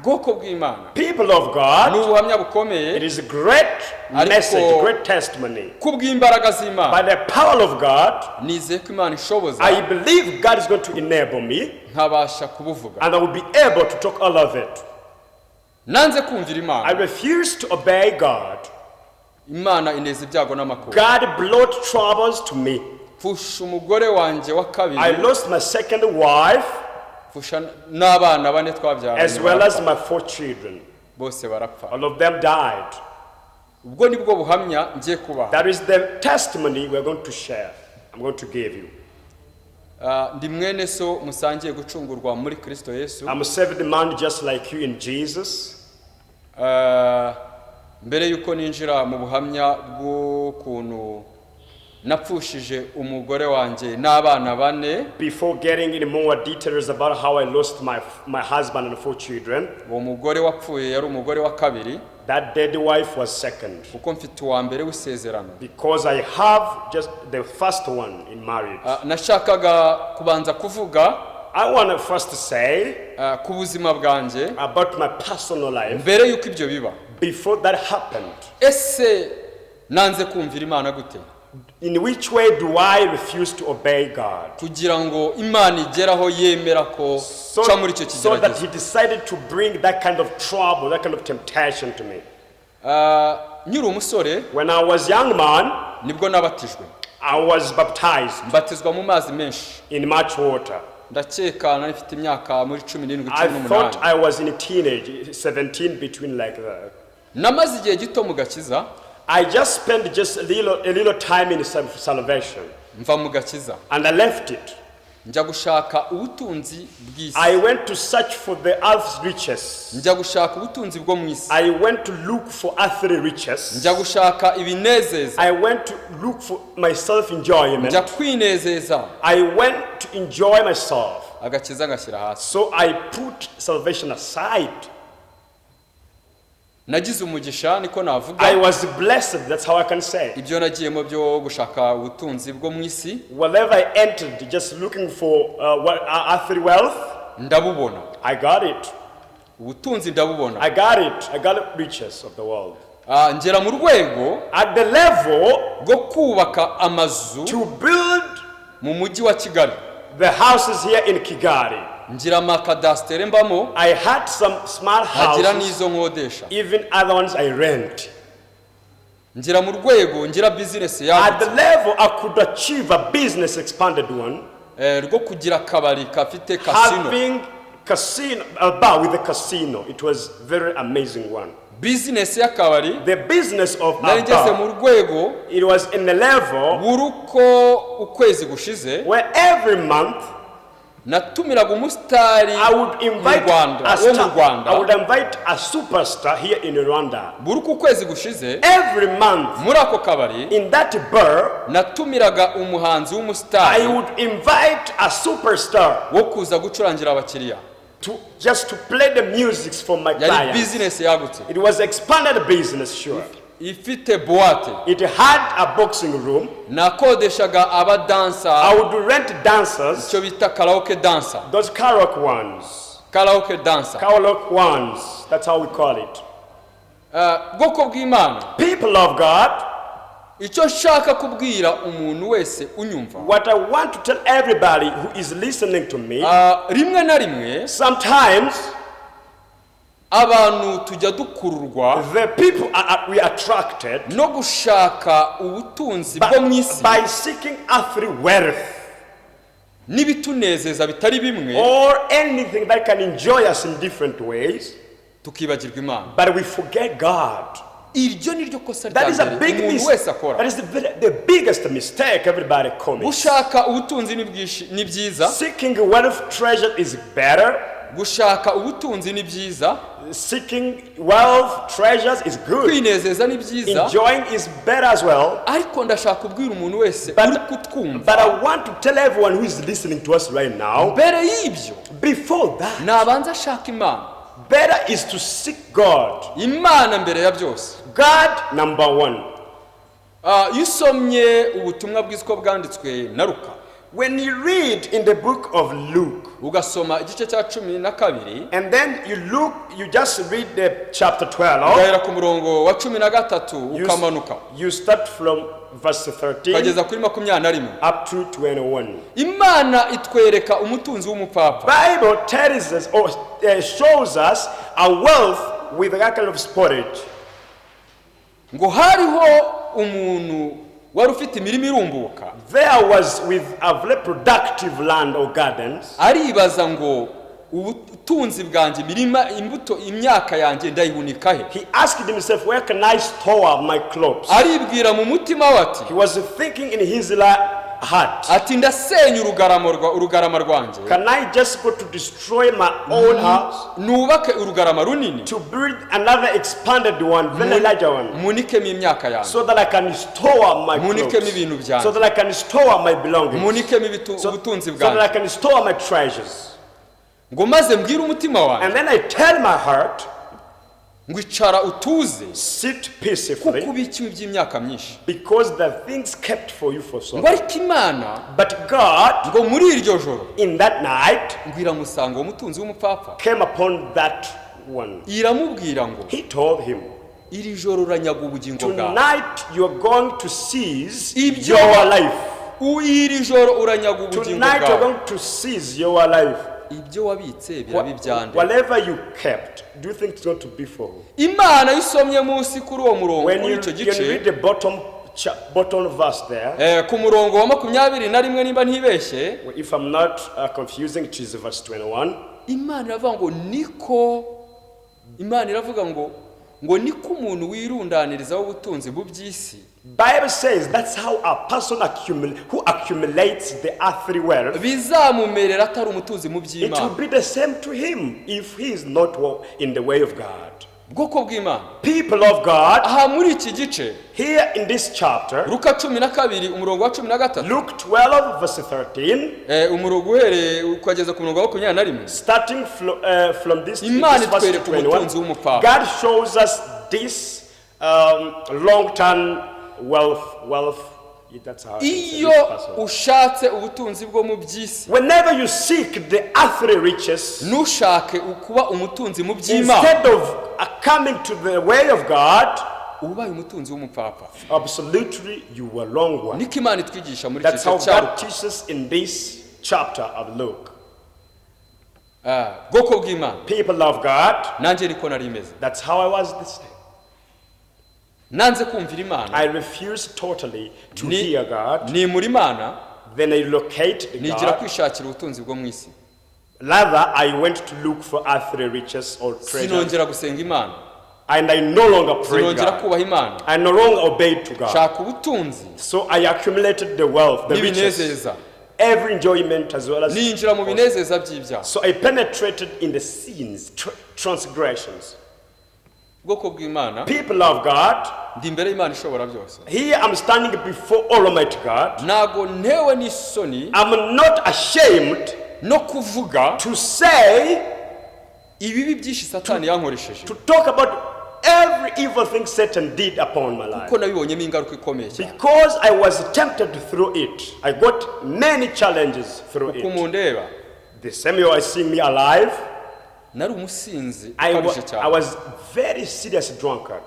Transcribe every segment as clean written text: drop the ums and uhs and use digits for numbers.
Bwoko bw'Imana, People of God, ni ubuhamya bukomeye. It is a great Ariko- message, great testimony. Kubw'imbaraga z'Imana, By the power of God, nizeye ko Imana ishoboza I believe God is going to enable me nkabasha kubuvuga. And I will be able to talk all of it. Nanze kumvira I Imana. Refuse to obey God. Imana inteza ibyago n'amakuba. God brought troubles to me. Pfusha umugore wanjye wa I kabiri, lost my second wife pfusha n'abana bane twabyaranye, as well as barapfa. My four children. Bose barapfa. All of them died. Ubwo nibwo buhamya ngiye kubaha. That is the testimony we're going to share. I'm going to give you. Ah, ndi mwene so musangiye gucungurwa muri Kristo Yesu. I'm a saved man just like you in Jesus. Ah, mbere y'uko ninjira mu buhamya bw'ukuntu napfushije umugore wanjye n'abana bane, Before getting into more details about how I lost my husband and four children, uwo mugore wapfuye yari umugore wa kabiri, that dead wife was second. Kuko mfite uwa mbere w'isezerano. Because I have just the first one in marriage. Ah, nashakaga kubanza kuvuga I want to first say ah, ku buzima bwanjye about my personal life mbere y'uko ibyo biba. Before that happened. Ese nanze kumvira Imana gute In which way do I refuse to obey God? Kugira ngo Imana igere aho yemera ko So, nca muri icyo so that kigeragezo? He decided to bring that kind of trouble, that kind of temptation to me. Ah, nkiri umusore, When I was young man, nibwo nabatijwe. I was baptized Mbatizwa mu mazi menshi. In much water. Ndakeka nari mfite imyaka muri 17, I 18. Thought I was in a teenage, 17, between like that. Namaze igihe gito mu gakiza. I just spent just a little time in salvation Mva mu gakiza, and I left it. Njya gushaka ubutunzi bw'isi. I went to search for the earth's riches. Njya gushaka ubutunzi bwo mu isi. I went to look for earthly riches. Njya gushaka ibinezeza. I went to look for my self enjoyment. Njya kwinezeza. I went to enjoy myself. Agakiza ngashyira hasi. So I put salvation aside. Nagize umugisha, niko navuga. I was blessed, that's how I can say. Ibyo nagiyemo byo gushaka ubutunzi bwo mu isi, Whatever I entered, just looking for earthly wealth, ndabubona. I got it. Ubutunzi ndabubona. I got it. I got the riches of the world. Ah, ngera mu rwego At the level rwo kubaka amazu to build mu mujyi wa Kigali, the houses here in Kigali. Ngira amakadasitere mbamo, I had some small nkagira houses, n'izo nkodesha. Even other ones I rent. Ngira mu rwego ngira bizinesi At yagutse, the level I could achieve a business expanded one, eh, rwo kugira akabari gafite kasino. Having casino, a bar with a casino. It was very amazing one. Bizinesi y'akabari, The business of a nari ngeze mu bar, rwego it was in the level buri uko ukwezi gushize where every month natumiraga umusitari I would mu invite Rwanda a wo mu star, Rwanda. I would invite a superstar here in Rwanda. Buri uko ukwezi gushize, Every month muri ako kabari in that bar, natumiraga umuhanzi I w'umusitari would invite a superstar wo kuza gucurangira abakiriya. To just to play the music for my Yari clients. bizinesi yagutse, It was expanded business, sure. ifite boîte. It had a boxing room. Nakodeshaga abadansa, I would rent dancers, icyo bita karaoke dancer. Those karaoke ones. Karaoke dancer. Karaoke ones, that's how we call it. Eh, bwoko bw'Imana, People of God, icyo nshaka kubwira umuntu wese unyumva, what I want to tell everybody who is listening to me, ah, rimwe na rimwe sometimes abantu tujya dukururwa the people we are attracted no gushaka ubutunzi bwo mu isi by seeking earthly wealth n'ibitunezeza bitari bimwe, or anything that can enjoy us in different ways, tukibagirwa Imana. But we forget God. Iryo ni ryo kosa That rya is a mbere big umuntu mistake. wese akora. That is the biggest mistake everybody commits. Gushaka ubutunzi ni bwinshi ni byiza. Seeking wealth, treasure is better. Gushaka ubutunzi ni byiza. Seeking wealth, treasures is good. Kwinezeza ni byiza. Enjoying is better as well. Ariko ndashaka kubwira umuntu wese uri kutwumva, But I want to tell everyone who is listening to us right now, mbere y'ibyo, before that, nabanza ashaka Imana. Better is to seek God. Imana mbere ya byose. God, number one. Ah, iyo usomye ubutumwa bwiza uko bwanditswe na Luka, When you read in the book of Luke, ugasoma igice cya 12, and then you look, you just read the chapter 12, ugahera ku murongo wa 13 ukamanuka you start from verse 13 ukageza kuri 21, up to 21. Imana itwereka umutunzi w'umupfapfa. Bible tells us or shows us a wealth with that kind of spoilage. Ngo hariho umuntu wari ufite imirima irumbuka. There was with a very productive land or gardens. Aribaza ngo ubutunzi bwanjye, imirima, imbuto, imyaka yanjye ndayihunika he? He asked himself, "Where can I store my crops?" Aribwira mu mutima we ati, He was thinking in his heart, ati ndasenya urugarama rwanjye, "Can I just go to destroy my own house nubake urugarama runini, to build another expanded one, very larger one, munikemo imyaka yanjye, so that I can store my Munikemo crops, ibintu byanjye. So that I can store my belongings, munikemo ubutunzi so that I bwanjye, can store my treasures?" Ngo maze mbwire umutima wanjye And then I tell my heart, ngo icara utuze, "Sit kuko peacefully, ubikiwe iby'imyaka myinshi." because the things kept for you for so Ngo long." ariko Imana But God, ngo muri iryo joro, in that night, ngo iramusanga uwo mutunzi w'umupfapfa, came upon that one. iramubwira ngo, He told him, iri joro uranyaga ubugingo bwawe. "Tonight you are going to seize Ibyo- your life. Iri joro uranyaga ubugingo Tonight you are bwawe. going to seize your life. Ibyo wabitse biraba ibyande?" Whatever you kept, do you think it's going to be for who?" Imana iyo usomye munsi kuri uwo murongo, When kuri you, icyo you gice, read the bottom verse there, ku murongo wa 21 nimba ntibeshye, if I'm not confusing, it is verse 21. Imana iravuga ngo niko Imana iravuga ngo niko umuntu wirundanirizaho ubutunzi mu by'isi, Bible says that's how a person who accumulates the earthly wealth, bizamumerera atari umutunzi mu it will by'Imana. Be the same to him if he is not in the way of God. Bwoko bw'Imana, People of God, aha muri iki gice, here in this chapter, Luka 12 umurongo wa 13, Luke 12, verse 13, umurongo uhereye ukageza ku murongo wa 21, starting from this, Imana this verse itwereka 21, umutunzi w'umupfapfa. God shows us this long-term wealth. That's how I can say Iyo this person. Ushatse ubutunzi bwo mu by'isi, Whenever you seek the earthly riches, ntushake kuba umutunzi mu by'Imana, instead of coming to the way of God, ubaye umutunzi w'umupfapfa. Absolutely you were wrong one. Niko Imana itwigisha muri iki That's gice how cya God Luka. teaches in this chapter of Luke. Ah, bwoko bw'Imana, People of God, nanjye niko nari meze. That's how I was this day. Nanze kumvira Imana. I refused totally to Ni- hear God. Nimura Imana, Then I located nigira God. kwishakira ubutunzi bwo mu isi. Rather, I went to look for earthly riches or treasures. Sinongera gusenga Imana. And I no longer prayed Sinongera God. kubaha Imana. I no longer obeyed to God. Shaka ubutunzi So I accumulated the wealth, the riches, n'ibinezeza, every enjoyment as well as. Ninjira mu binezeza by'ibyaha. So I penetrated in the sins, transgressions. Bwoko bw'Imana, People of God, ndi imbere y'Imana ishobora byose. Here I'm standing before Almighty God. Ntago ntewe n'isoni I'm not ashamed no kuvuga to say, ibibi byinshi Satani yankoresheje, to talk about every evil thing Satan did upon my life. kuko nabibonyemo ingaruka ikomeye cyane. Because I was tempted through it. I got many challenges through Uko it. mundeba, The same you are seeing me alive, nari umusinzi ukabije I cyane. Was very serious drunkard.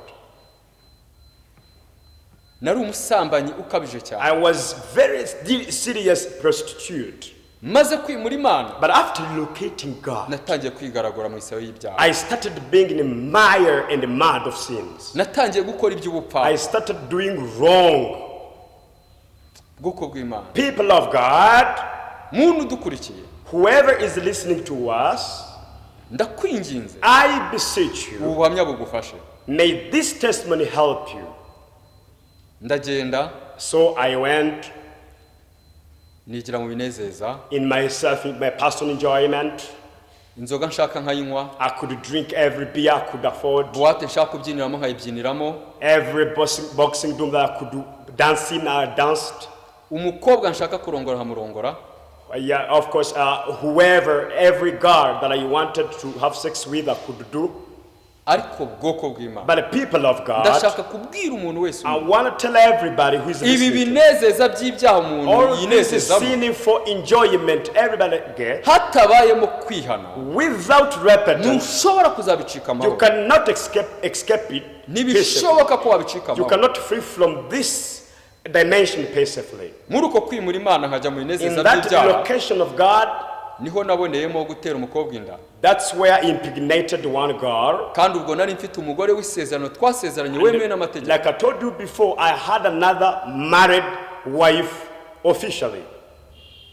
Nari umusambanyi ukabije cyane. I was very serious prostitute. Maze kwimura Imana, But after locating God, natangiye kwigaragura mu isayo y'ibyaha. I started being in the mire and the mud of sins. Natangiye gukora iby'ubupfapfa. I started doing wrong. Bwoko bw'Imana, People of God, muntu udukurikiye, whoever is listening to us, ndakwinginze, I beseech you, ubu buhamya bugufashe. May this testimony help you. Ndagenda, So I went nigira mu binezeza, in myself, in my personal enjoyment. Inzoga nshaka nkayinywa, I could drink every beer I could afford, boîte nshaka kubyiniramo nkayibyiniramo, every boxing room that I could do, dancing, I danced. Umukobwa nshaka kurongora nkamurongora. Yeah, of course, whoever, every girl that I wanted to have sex with, I could do. Ariko bwoko bw'Imana, But the people of God, ndashaka kubwira umuntu wese I want to tell everybody who is ibi listening to me, binezeza by'ibyaha umuntu all this is yinezezamo sinning for enjoyment everybody gets, hatabayemo kwihana, without repentance, ntushobora kuzabicika you amahoro. cannot escape it peacefully. Ntibishoboka ko wabicika You amahoro. cannot free from this dimension peacefully. Muri uko kwimura Imana nkajya mu In binezeza that by'ibyaha, location of God, niho naboneyemo gutera umukobwa inda. that's where I impregnated one girl. Kandi ubwo nari mfite umugore w'isezerano twasezeranye wemewe n'amategeko. Like I told you before, I had another married wife officially.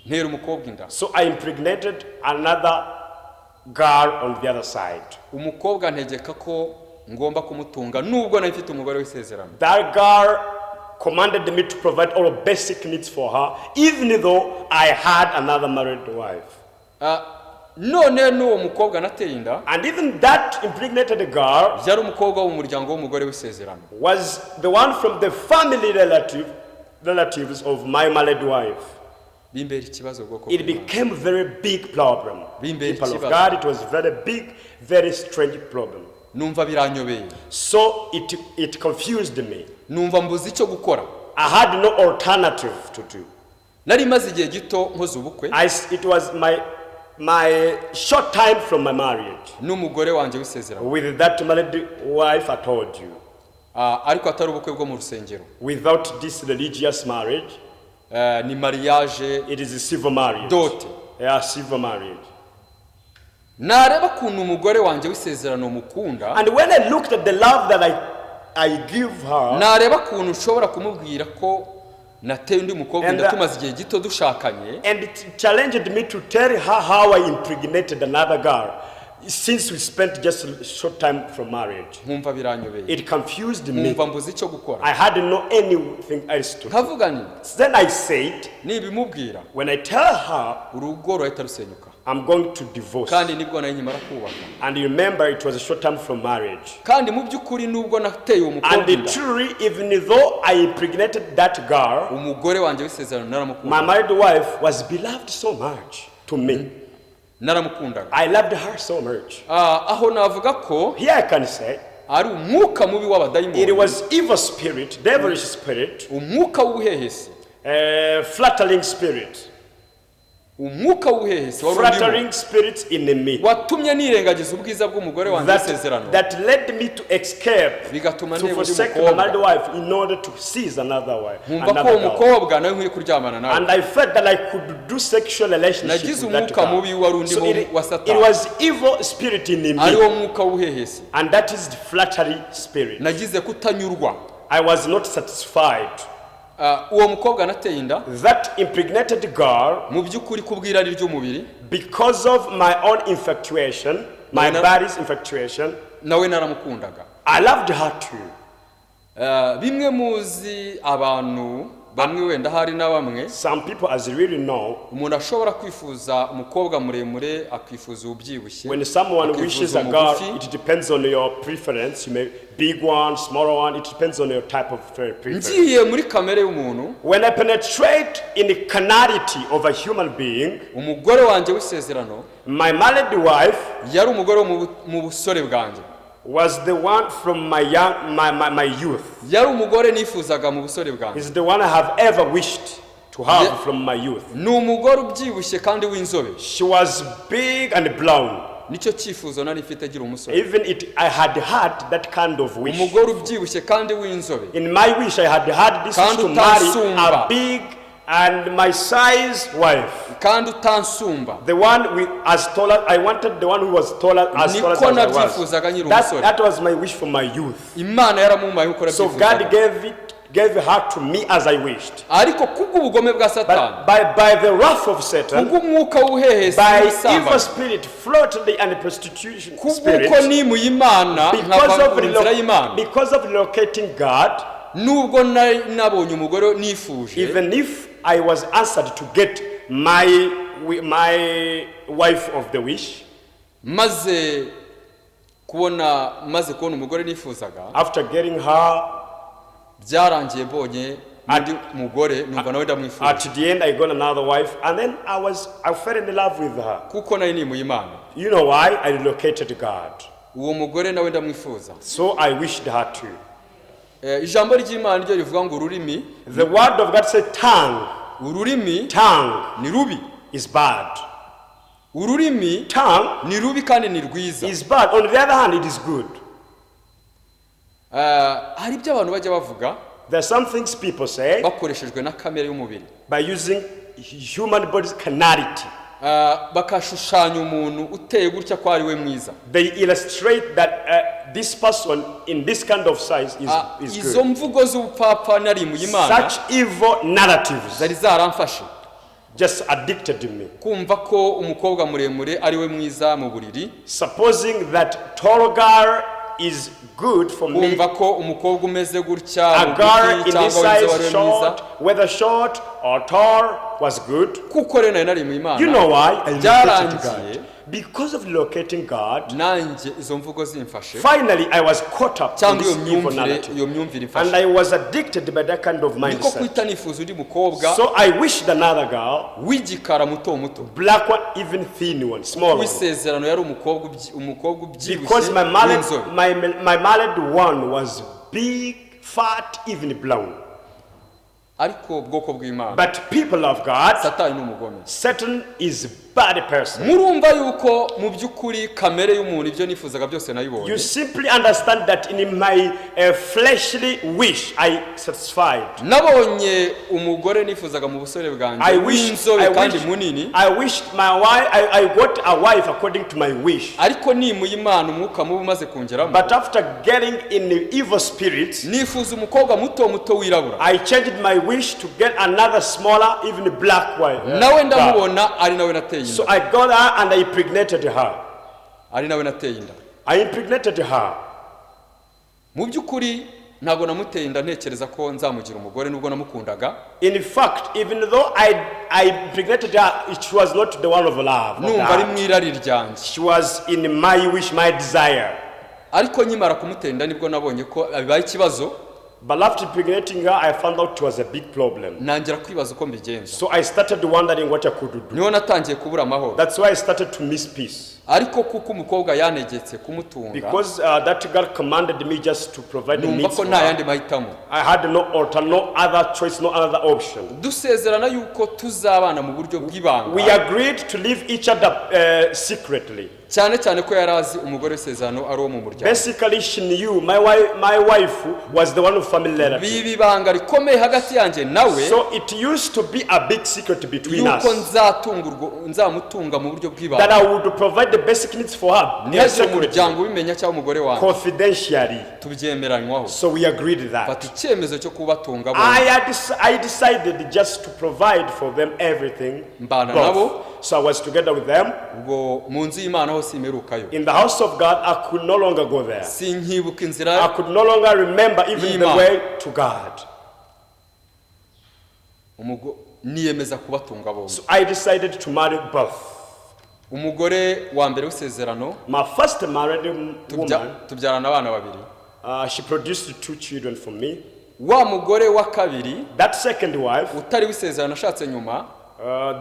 Ntera umukobwa inda. So I impregnated another girl on the other side. Umukobwa ntegeka ko ngomba kumutunga nubwo nari mfite umugore w'isezerano. That girl commanded me to provide all basic needs for her, even though I had another married wife. Ah, none n'uwo mukobwa nateye inda And even that impregnated girl yari umukobwa wo mu muryango w'umugore w'isezerano. Was the one from the family relatives of my married wife. Bimbera ikibazo, bwoko It bw'Imana. Became very big problem. Bimbera People of ikibazo. God, it was very big, very strange problem. Numva biranyobeye. So it confused me. Numva mbuze icyo gukora. I had no alternative to do. Nari maze igihe gito nkoze ubukwe It was my short time from my marriage n'umugore wanjye w'isezerano, with that married wife I told you. Ah, ariko atari ubukwe bwo mu rusengero. Without this religious marriage, Eh, ni mariage it is a civil marriage. Dot. Yeah, civil marriage. Nareba ukuntu umugore wanjye w'isezerano mukunda, And when I looked at the love that I give her, nareba ukuntu ushobora kumubwira ko nateye undi mukobwa And, inda tumaze igihe gito dushakanye, and it challenged me to tell her how I impregnated another girl since we spent just a short time from marriage. Nkumva biranyobeye. It confused me. Nkumva mbuze icyo gukora. I had no anything else to do. Nkavuga nti Then I said, nibimubwira, when I tell her, urugo rurahita rusenyuka. I'm going to divorce. Kandi nibwo nari nkimara kubaka. And you remember, it was a short time from marriage. Kandi mu by'ukuri nubwo nateye uwo mukobwa And inda, truly, even though I impregnated that girl, umugore wanjye w'isezerano naramukunda. My married wife was beloved so much to me. Naramukundaga. I loved her so much. Ah, aho navuga ko Here I can say, ari umwuka mubi it w'abadayimoni, was evil spirit, devilish spirit, umwuka w'ubuhehesi, flattering spirit, umwuka w'ubuhehesi wari undimo flattering spirits in me watumye nirengagiza ubwiza bw'umugore wanjye w'isezerano, that led me to escape, bigatuma to ndeba undi forsake my mukobwa, married wife in order to seize another wife. nkumva ko Another uwo girl. mukobwa nawe nkwiye kuryamana nawe. And I felt that I could do sexual relationship Nagize with that umwuka girl. mubi wari undimo So wa Satani. it was evil spirit in Ari me. wo mwuka w'ubuhehesi. And that is the flattery spirit. Nagize kutanyurwa. I was not satisfied. Ah, uwo mukobwa nateye inda, That impregnated girl, mu by'ukuri kubw'irari ry'umubiri, because of my own infatuation, my body's infatuation, nawe naramukundaga. I loved her too. Ah, bimwe muzi abantu bamwe wenda hari na bamwe, Some people, as you really know, umuntu ashobora kwifuza umukobwa muremure, akifuza ubyibushye, when someone akifuza wishes a girl, umugufi. it depends on your preference. You may big one, smaller one. It depends on your type of preference. Ngiye muri kamere y'umuntu, When I penetrate in the carnality of a human being, umugore wanjye w'isezerano my married wife yari umugore wo mu bu- mu busore bwanjye, was the one from my young, my youth. Yari umugore nifuzaga mu busore bwanjye. Is the one I have ever wished to have from my youth. Ni umugore ubyibushye kandi w'inzobe. She was big and brown. Nicyo cyifuzo nari mfite agira umusore. Even it, I had had that kind of wish. Umugore ubyibushye kandi w'inzobe, In my wish, I had had this wish Kandi to marry utansumba. a big and my size wife. Kandi utansumba. The one with as tall as I wanted, the one who was taller as tall as Niko I nabyifuzaga was. nkiri That, umusore. that was my wish for my youth. Imana yaramumpaye nk'uko So God nabyifuzaga, gave her to me as I wished. Ariko kubw'ubugome bwa Satani, But by the wrath of Satan, kubw'umwuka w'ubuhehesi by evil n'ubusambanyi, spirit, flattery and prostitution kubw'uko spirit, nimuye Imana because nkava of, mu nzira y'Imana, because of relocating God, nubwo nari nabonye umugore nifuje, even if I was answered to get my wife of the wish, maze kubona umugore nifuzaga, after getting her, byarangiye mbonye undi mugore numva nawe ndamwifuza, at the end I got another wife, and then I fell in love with her. Kuko nari nimuye Imana. You know why? I relocated God. Uwo mugore nawe ndamwifuza. So I wished her too. Ijambo ry'Imana ryo rivuga ngo ururimi, The word of God said tongue, ururimi tongue ni rubi. Is bad. Ururimi Tongue ni rubi kandi ni rwiza. Is bad. On the other hand, it is good. Hari ibyo abantu bajya bavuga There are some things people say bakoreshejwe na kamere y'umubiri, by using human body's carnality. Bakashushanya umuntu uteye gutya ko ari we mwiza. They illustrate that this person in this kind of size is Izo good. mvugo z'ubupfapfa narimuye Imana Such evil narratives zari zaramfashe just addicted me. Kumva ko umukobwa muremure ari we mwiza mu buriri, Supposing that tall girl is good for me, kumva ko umukobwa umeze gutya a girl mugufi in this cyangwa w'inzobe size, ari we mwiza. short, whether short or tall, was good. Kuko rero nari narimuye You Imana, know why? I located Byarangiye. God. Because of locating God, nanjye izo mvugo zimfashe, finally I was caught up in cyangwa this iyo evil myumvire, narrative. iyo myumvire And imfashe, I was addicted by that kind of niko mindset. kwita nifuza undi mukobwa So I wished another girl, w'igikara muto muto. Black one, even thin one, small one. W'isezerano yari umukobwa umukobwa ubyibushye Because my married, w'inzobe. my married one was big, fat, even brown. Ariko ubwoko bw'Imana, But people of God, Satani ni umugome. Satan is bad person. Murumva yuko mu by'ukuri kamere y'umuntu ibyo nifuzaga byose nayibonye. You simply understand that in my fleshly wish, I satisfied. Nabonye umugore nifuzaga mu busore bwanjye I wish, w'inzobe I kandi wish, munini. I wished my wife, I got a wife according to my wish. Ariko nimuye Imana umwuka mubi umaze kungeramo, But after getting in the evil spirit, nifuza umukobwa muto muto wirabura. I changed my wish to get another smaller, even black wife. Nawe Girl. ndamubona ari nawe nateye So inda. I got her and I impregnated her. Ari nawe nateye inda. I impregnated her. Mu by'ukuri ntabwo namuteye inda ntekereza ko nzamugira umugore nubwo namukundaga. In fact, even though I impregnated her, it was not the one of love. Of Numva ari that. mu irari ryanjye. She was in my wish, my desire. Ariko nkimara kumutera inda nibwo nabonye ko bibaye ikibazo. But after impregnating her, I found out it was a big problem. Ntangira kwibaza uko mbigenza. So I started wondering what I could do. Niho natangiye kubura amahoro. That's why I started to miss peace. Ariko kuko umukobwa yantegetse kumutunga, Because that girl commanded me just to provide the numva needs ko for nta her. yandi mahitamo. I had no alter, no other choice, no other option. Dusezerana yuko tuzabana mu buryo We bw'ibanga, agreed to live each other secretly. Cyane cyane ko yari azi umugore w'isezerano ari uwo mu muryango. Basically, she knew my wife was the one of family relative. Biba ibanga rikomeye hagati yanjye nawe So it used to be a big secret between yuko us nzatunga nzamutunga mu buryo that bw'ibanga, I would provide the basic needs for her ntihagire secretly, umuryango ubimenya cyangwa umugore wanjye. Confidentially. Tubyemeranywaho. So we agreed that. Fata icyemezo cyo kubatunga bombi. I decided just to provide for them everything. Mbana Both. nabo. So I was together with them. Ubwo mu nzu y'Imana ho simperukayo. In the house of God, I could no longer go there. Sinkibuka inzira I could no longer remember even the y'Imana. Way to God. Niyemeza kubatunga bombi. So I decided to marry both. Umugore wa mbere w'isezerano, My first married woman, tubyarana abana babiri. She produced two children for me. Wa mugore wa kabiri That second wife utari w'isezerano ashatse nyuma,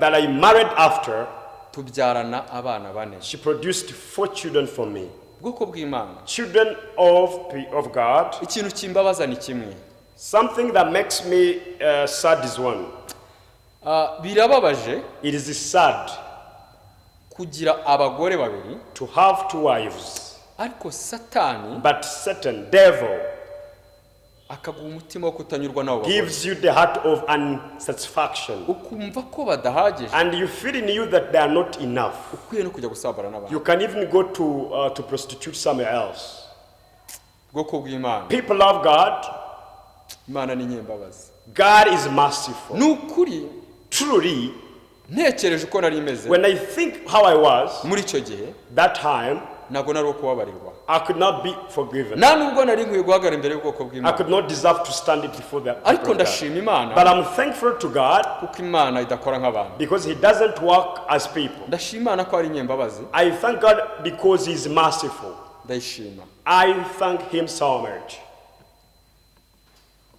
that I married after, tubyarana abana bane. She produced four children for me. Ubwoko bw'Imana, Children of God. Ikintu kimbabaza ni kimwe. Something that makes me sad is one. Birababaje It is sad kugira abagore babiri, to have two wives, ariko Satani but Satan, devil, akaguha umutima wo kutanyurwa n'abo bagore, gives you the heart of unsatisfaction. Ukumva ko badahagije, And you feel in you that they are not enough. Ukwiye no kujya gusambana n'abandi. You can even go to prostitute somewhere else. Ubwoko bw'Imana, People love God. Imana ni nyembabazi. God is merciful. Ni ukuri, Truly, ntekereje uko nari meze when I think how I was muri icyo gihe, that time, ntabwo nari uwo kubabarirwa. I could not be forgiven. Nta nubwo nari nkwiye guhagarara imbere y'ubwoko I bw'Imana. Could not deserve to stand it before the people Ariko of God. ndashima Imana But I'm thankful to God kuko Imana idakora nk'abantu. Because He doesn't work as people. Ndashima Imana ko ari inyembabazi. I thank God because He's merciful. Ndayishima. I thank Him so much.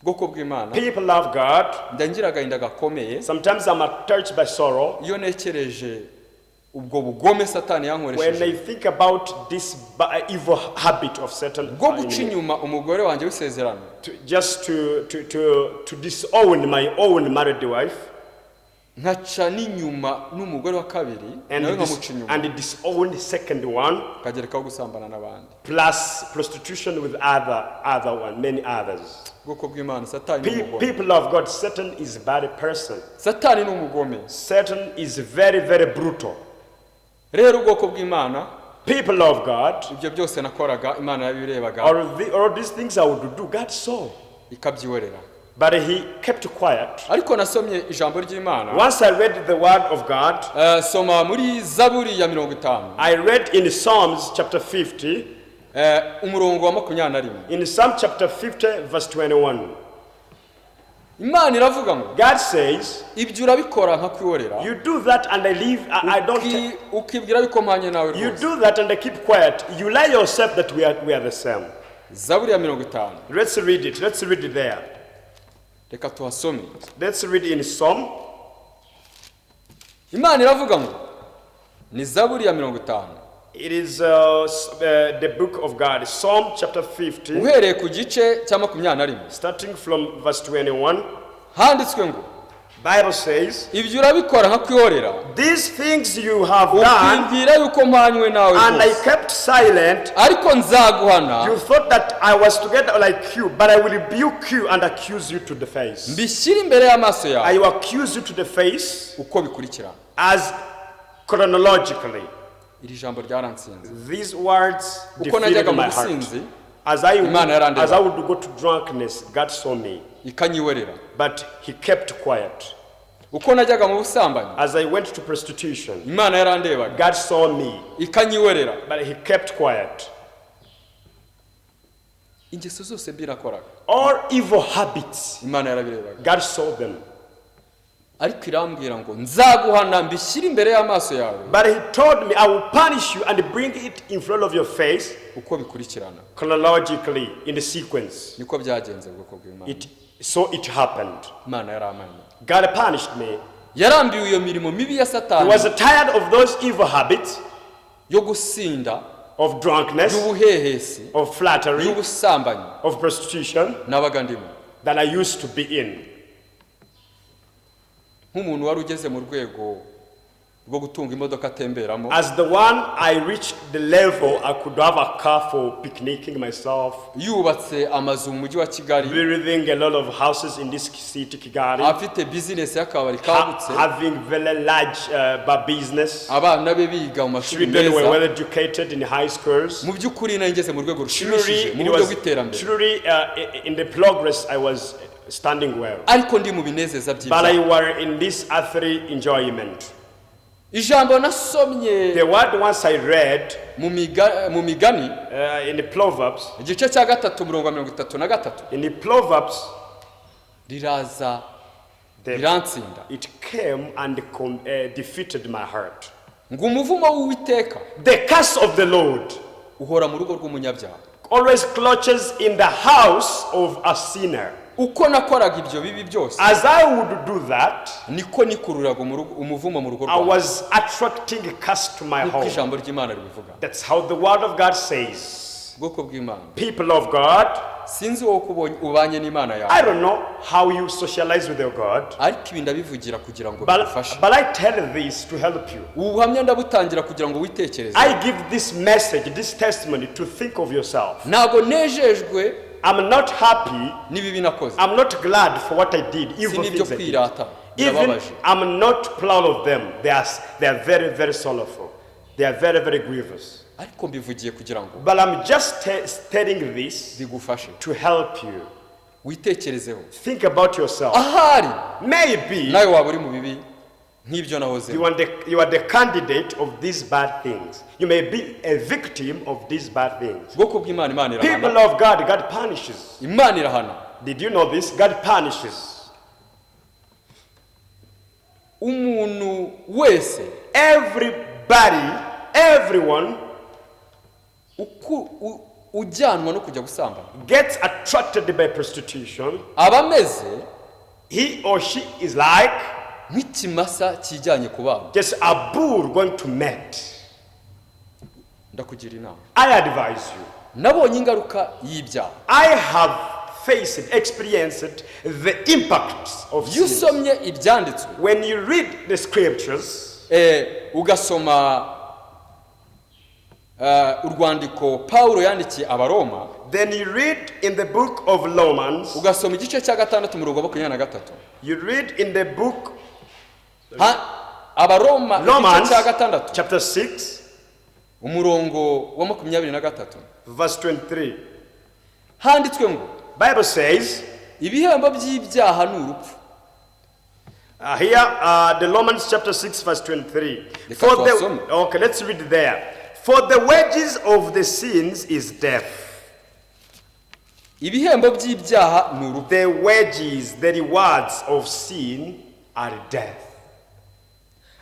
Ubwoko bw'Imana, People love God. njya ngira agahinda gakomeye Sometimes I'm touched by sorrow iyo ntekereje Ubwo bugome Satani When yankoresheje I think about this evil habit of Satan, bwo guca inyuma umugore wanjye w'isezerano, just to disown my own married wife nkaca n'inyuma n'umugore wa kabiri and, nawe nkamuca inyuma, and disown the second one, nkagerekaho gusambana n'abandi, plus prostitution with other one, many others. Ubwoko bw'Imana, Satani ni umugome. People of God, Satan is a bad person. Satani ni umugome. Satan is very, very brutal. Rero ubwoko bw'Imana, People of God, ibyo byose nakoraga Imana yabirebaga, all these things I would do, God saw. Ikabyihorera. But he kept quiet. Ariko nasomye ijambo ry'Imana. Once I read the word of God, Soma muri Zaburi ya 50, I read in Psalms chapter 50, umurongo wa 21. In Psalm chapter 50, verse 21. Imana iravuga ngo, God says, ibyo urabikora nkakwihorera, You do that and I leave, I don't. Ukibwira yuko mpanye nawe You rwose. do that and I keep quiet. You lie yourself that we are the same. Zaburi ya 50. Let's read it. Let's read it there. Reka tuhasome. Let's read in Psalm. Imana iravuga ngo, ni Zaburi ya 50, It is the book of God, Psalm chapter 50, uhereye ku gice cya 21, starting from verse 21. Handitswe ngo, Bible says, ibyo urabikora nkakwihorera, These things you have done, ukibwira yuko mpanywe nawe and I rwose, kept silent. ariko nzaguhana, You thought that I was together like you, but I will rebuke you and accuse you to the face. Mbishyire imbere y'amaso yawe I will accuse you to the face uko bikurikirana. As chronologically. Iri jambo ryaransinze. These words Uko defeated najyaga mu my heart. businzi, As Imana yarandeba. I would go to drunkenness, God saw me, ikanyihorera. But He kept quiet. Uko najyaga mu busambanyi, As I went to prostitution, Imana yarandebaga, God saw me, ikanyihorera. But He kept quiet. Ingeso zose mbi nakoraga, All evil habits, Imana yarabirebaga, God saw them. Ariko irambwira ngo nzaguhana mbishyire imbere y'amaso yawe But He told me, I will punish you and bring it in front of your face uko bikurikirana. Chronologically in the sequence. Niko byagenze, ubwoko bw'Imana. So it happened. Imana yarampannye. God punished me. Yarambiwe iyo mirimo mibi ya He Satani was tired of those evil habits yo gusinda, of drunkenness, y'ubuhehesi, of flattery, y'ubusambanyi of prostitution nabaga ndimo, that I used to be in. Nk'umuntu wari ugeze mu rwego rwo gutunga imodoka atemberamo, As the one I reached the level I could have a car for picnicking myself, yubatse amazu mu mujyi wa Kigali, building a lot of houses in this city, Kigali, afite bizinesi y'akabari kagutse, having very large bar business. Abana be biga mu mashuri Children were meza. Well educated in high schools. Mu by'ukuri nari ngeze mu rwego rushimishije Truly, mu it buryo was, bw'iterambere, truly in the progress I was standing well. Ariko ndi mu binezeza But I by'ibyaha. were in this earthly enjoyment. Ijambo nasomye The word once I read mu Migani, in the Proverbs, igice cya 3, umurongo wa 33, in the Proverbs, riraza rirantsinda. It came and defeated my heart. Ngo umuvumo w'Uwiteka The curse of the Lord uhora mu rugo rw'umunyabyaha. Always clutches in the house of a sinner. Uko nakoraga ibyo bibi byose, As I would do that, niko nikururaga umuvumo mu rugo I rwawe, was attracting a curse to my nk'uko home. ijambo ry'Imana ribivuga. That's how the word of God says. Ubwoko bw'Imana, People of God, sinzi wowe uko ubanye n'Imana yawe, I don't know how you socialize with your God, ariko ibi ndabivugira kugira ngo bigufashe. but I tell this to help you. Ubu buhamya ndabutangira kugira ngo witekereze. I give this message, this testimony to think of yourself. Ntabwo nejejwe I'm not happy. n'ibibi nakoze. I'm not glad for what I did, Si evil n'ibyo things I did. kwirata, Even birababaje. I'm not proud of them. They are very, very sorrowful. They are very, very grievous. Ariko mbivugiye kugira ngo But I'm just telling this bigufashe, to help you. Witekerezeho. Think about yourself. Ahari Maybe nawe waba uri mu bibi nk'ibyo nahoze. you are the candidate of these bad things. You may be a victim of these bad things. Ubwoko bw'Imana, Imana People irahana. of God, God punishes. Imana irahana. Did you know this? God punishes. Umuntu wese Everybody, everyone ujyanwa no kujya gusambana gets attracted by prostitution. Aba ameze He or she is like Nk'ikimasa kijyanye kubagwa. Just a bull going to mate. Ndakugira inama. I advise you. Nabonye ingaruka y'ibyaha. I have faced, experienced the impacts of Iyo sin. usomye ibyanditswe, When you read the scriptures, ugasoma urwandiko Pawulo yandikiye Abaroma, then you read in the book of Romans, ugasoma igice cya 6, umurongo wa 23. You read in the book Abaroma igice Romans cya 6, chapter 6, umurongo wa 23, verse 23. Handitswe ngo, Bible says, ibihembo by'ibyaha ni urupfu. Here, the Romans chapter 6, verse 23. Reka For the, tuhasome. Okay, let's read there. For the wages of the sins is death. Ibihembo by'ibyaha ni urupfu. The wages, the rewards of sin are death.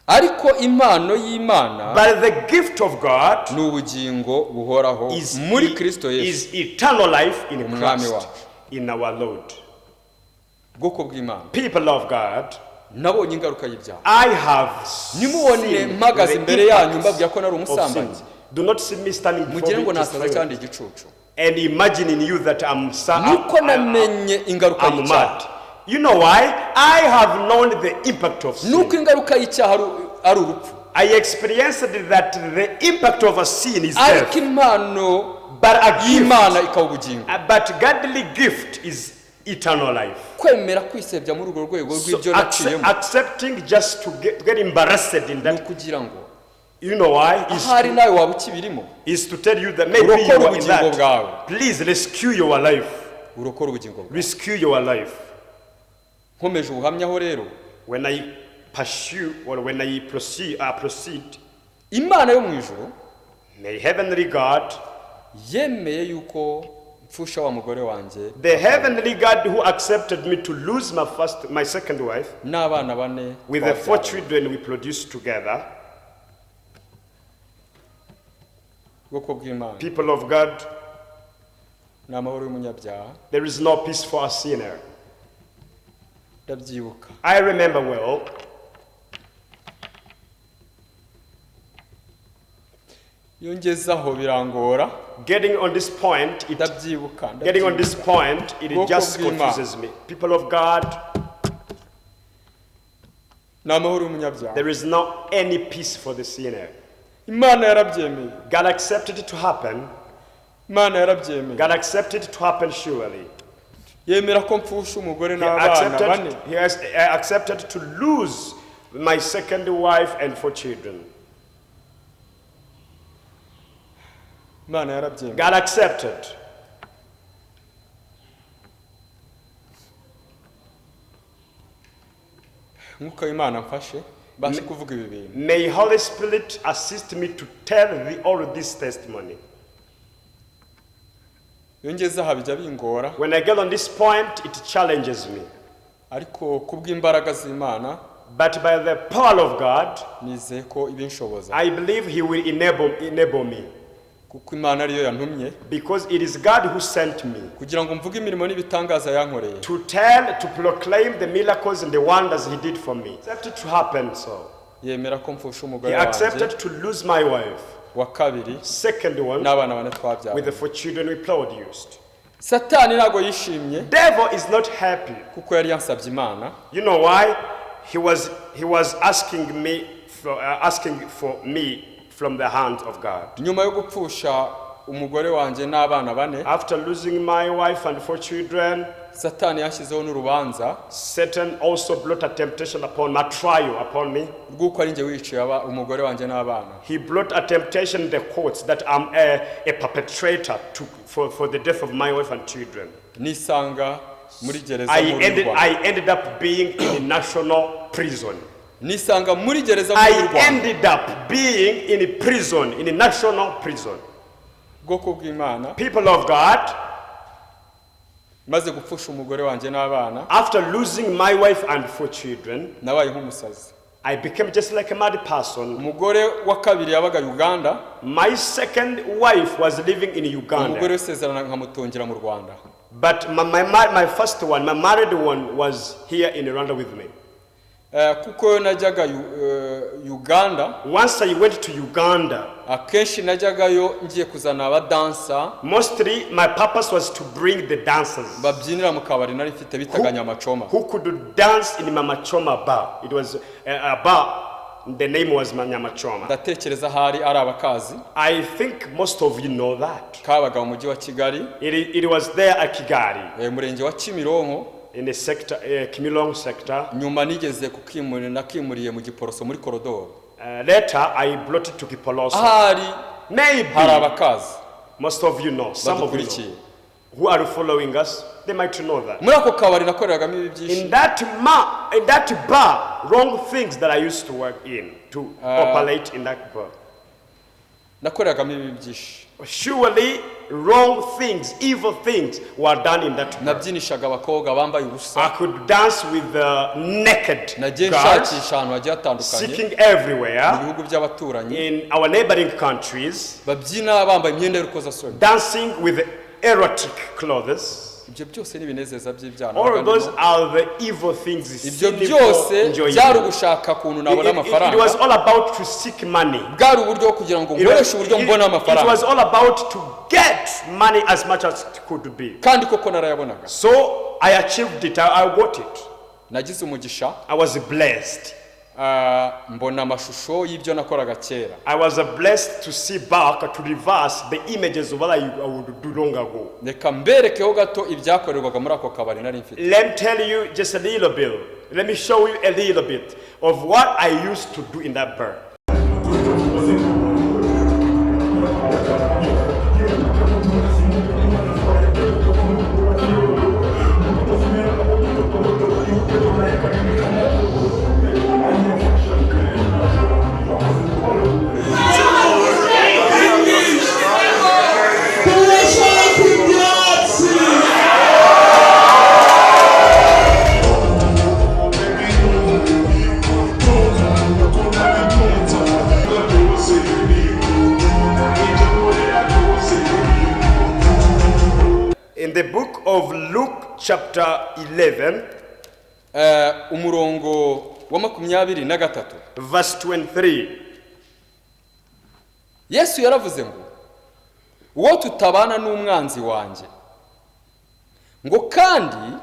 Ariko impano y'Imana But the gift of God ni ubugingo buhoraho is, muri Kristo Yesu is eternal life in Umwami Christ, wacu. in our Lord. Bwoko bw'Imana, People of God, nabonye ingaruka y'ibyaha. I have Nimubone seen mpagaze the imbere yanyu impacts mbabwira ko nari of umusambanyi, sins. Do not see me standing before mugire me ngo to nasaza say- cyangwa igicucu. And imagine in you that I'm, Nuko namenye ingaruka I'm y'icyaha. mad. You know why? I have known the impact of sin. Nuko ingaruka y'icyaha ari urupfu, I experienced that the impact of a sin is ariko death. impano But a gift, y'Imana ikaba ubugingo. But godly gift is eternal life. Kwemera kwisebya muri urwo rwego So rw'ibyo naciyemo, accepting just to get embarrassed in ni that, ukugira ngo you know why? Is ahari nawe waba ukibirimo, is to tell you that maybe urokore you are in ubugingo that. bwawe. Please rescue your life. Urokore ubugingo bwawe. Rescue your life. Nkomeje ubuhamyaho rero, When I pursue or when I proceed, Imana yo mu ijuru may heavenly God, yemeye yuko mfusha wa mugore wanjye the heavenly God who accepted me to lose my second wife, n'abana bane with the four twabyaranye. Children we produced together, Ubwoko bw'Imana, people of God, ni amahoro y'umunyabyaha. There is no peace for a sinner. Ndabyibuka. I remember well. Iyo ngezeho birangora. Getting on this point, it, Ndabyibuka. Getting on this Ndabyibuka. point, it Bwoko just bw'Imana. confuses me. People of God, Ni amahoro y'umunyabyaha. There is not any peace for the sinner. Imana yarabyemeye. God accepted it to happen. Imana yarabyemeye. God accepted it to happen surely. Yemera ko mfusha umugore He n'abana bane. accepted to lose my second wife and four children. Imana yarabyemeye. God accepted. Mwuka w'Imana mfashe mbashe kuvuga ibi bintu. May Holy Spirit assist me to tell all this testimony. Iyo ngeze aha bijya bingora. When I get on this point, it challenges me. Ariko kubw'imbaraga z'Imana, But by the power of God, nizeye ko ibinshoboza, I believe He will enable me. Kuko Imana ariyo yantumye Because it is God who sent me kugira ngo mvuge imirimo n'ibitangaza yankoreye. To tell, to proclaim the miracles and the wonders He did for me. Accepted to happen so. Yemera ko mfusha umugore He wanjye accepted to lose my wife. wa kabiri Second one, n'abana bane with twabyara. the four children we produced. Satani ntabwo yishimye, Devil is not happy. Kuko yari yansabye Imana. You know why? He was asking for me from the hand of God. Nyuma yo gupfusha umugore wanjye n'abana bane, After losing my wife and four children, Satani yashyizeho n'urubanza Satan also brought a temptation upon my trial upon me. Rw'uko ari njye wiciye umugore wanjye n'abana. He brought a temptation in the courts that I'm a perpetrator for the death of my wife and children. Nisanga muri gereza I nkuru y'u ended, Rwanda. I ended up being in a national prison. Nisanga muri gereza nkuru y'u I Rwanda. Ended up being in a prison, in a national prison. Ubwoko bw'Imana, People of God, maze gupfusha umugore wanjye n'abana, after losing my wife and four children, nabaye nk'umusazi. I became just like a mad person. Umugore wa kabiri yabaga Uganda. My second wife was living in Umugore Uganda. w'isezerano nkamutungira mu Rwanda. But my first one, my married one, was here in Rwanda with me. Kuko najyaga Uganda. Once I went to Uganda, Akenshi najyagayo ngiye kuzana abadansa mostly my purpose was to bring the dancers babyinira mu kabari nari mfite bitaga Nyamacoma. Who could dance in Nyamachoma bar. It was a bar, the name was Nyamachoma. Ndatekereza ahari ari abakazi. I think most of you know that. Kabaga mu mujyi wa Kigali. It was there at Kigali, Umurenge wa Kimironko. In the sector, Kimironko sector. Nyuma nigeze kukimurira nakimuriye mu Giporoso muri korodoro. Later, I brought it to Giporoso. Ahari Maybe hari abakazi most of you know, some of you know, badukurikiye. Who are following us, they might know that. Muri ako kabari nakoreragamo ibi byinshi. In that bar, wrong things that I used to work in, to operate in that bar. Nakoreragamo ibi byinshi. Surely, wrong things, evil things were done in that bar. Nabyinishaga abakobwa bambaye ubusa. I could dance with the naked Nagiye girls, nshakisha ahantu hagiye hatandukanye seeking mu everywhere bihugu by'abaturanyi in our neighboring countries, babyina bambaye imyenda y'urukozasoni. Dancing with erotic clothes. Ibyo byose ni ibinezeza by'ibyaha All of those nabaga ndimo. are the evil things, Ibyo sinful byose enjoying. byari ugushaka ukuntu nabona It was amafaranga. all about to seek money. Bwari uburyo bwo kugira ngo It was, nkoreshe uburyo mbona it amafaranga. was all about to get money as much as it could be. Kandi koko narayabonaga. So I achieved it. I got it. Nagize umugisha. I was blessed. Mbona amashusho y'ibyo nakoraga kera. I was blessed to see back, to reverse the images of what I would do long ago. Reka mberekeho gato ibyakorerwaga muri ako kabari nari mfite. Let me tell you just a little bit. Let me show you a little bit of what I used to do in that bar. Turashaka ibyatsi. In the book of Luke, chapter 11, Umurongo wa 23, verse 23, Yesu yaravuze ngo uwo tutabana n'umwanzi wanjye, ngo kandi